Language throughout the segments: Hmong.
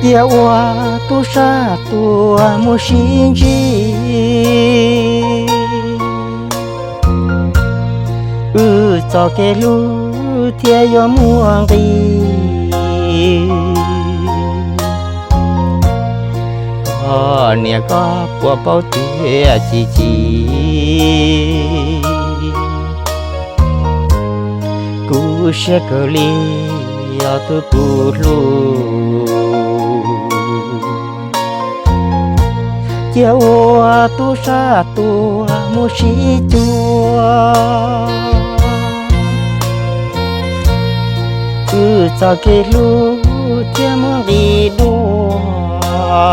Cia ua tub sab tua mus sib ntsib, wb txoj kev hlub thiaj yuav muaj nqis. Koj niam koj puas paub tiag Ci Ci, kuv siab kawg li os tus kuv hlub. Cia ua tub sab tua mus sib cuag, wb txoj kev hlub thiaj muaj nqis dua.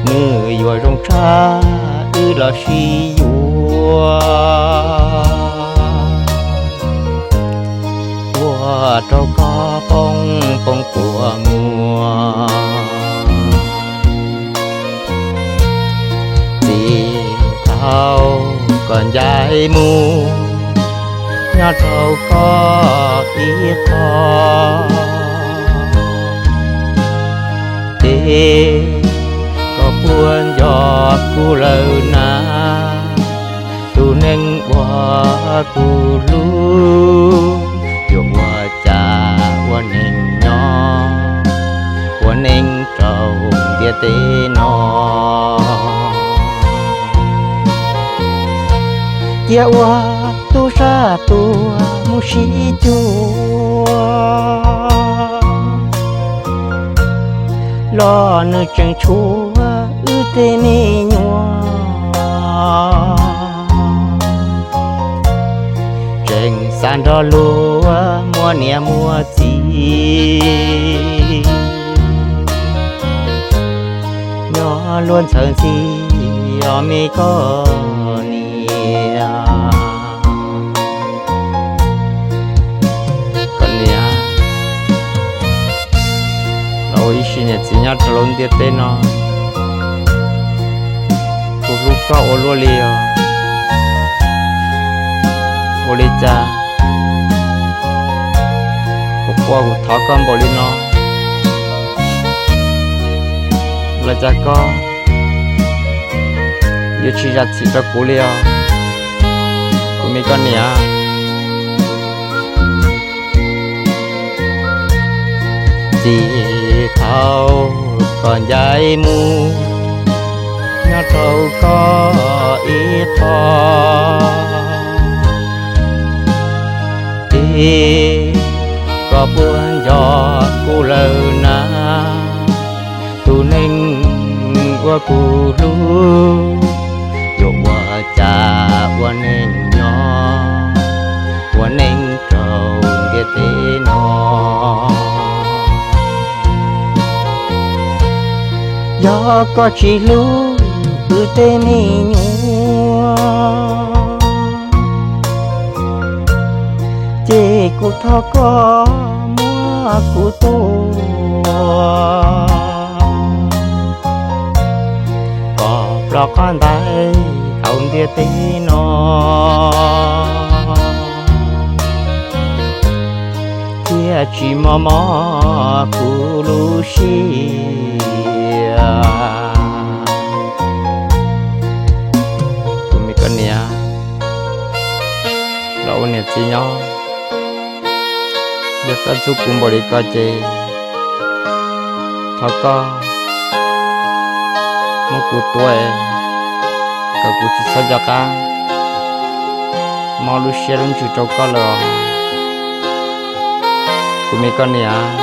Nws yuav zoo tshaj wb los sib yuav, ua rau koj poob poob kua muag. Txiv thaum koj ncaim mus, nyob rau koj ib qho, ces koj puas nco kuv lawm na, tus neeg uas kuv hlub? Yuav ua cas ua neeg nyob, ua neeg rau ntiaj teb no? Cia ua tub sab tua mus sib cuag, los nws tseem tshuav wb tej me nyuam, tseem xav nrog luag muaj niam muaj txiv, nyob luag ntxhawv ntxhi os me koj niam. Koj niam, los ua ib sim niam txiv nyob rau lub ntiaj teb no, kuv hlub koj ua luaj li os. Ua li cas kuv quaj kuv thov koj npaum li no, los cas koj yuav tsis zam txim rau kuv li os, kuv me koj niam. Txiv thaum koj ncaim mus, nyob rau koj ib qho, ces koj puas nco kuv lawm na, tus neeg uas kuv hlub? Yuav ua cas ua neeg nyob, ua neeg rau ntiaj teb no? Yog koj tsis hlub wb tej me nyuam, ces kuv thov koj muab kuv tua kom ploj qab ntais hauv ntiaj teb no, thiaj tsis mob mob kuv lub siab. Kuv me koj niam, los ua niam txiv nyob, yog koj ntxub kuv npaum li ko ces thov koj muab kuv tua kom kuv tsis txhob nco qab mob lub siab lub ntsws rau koj lawm os, kuv me koj niam.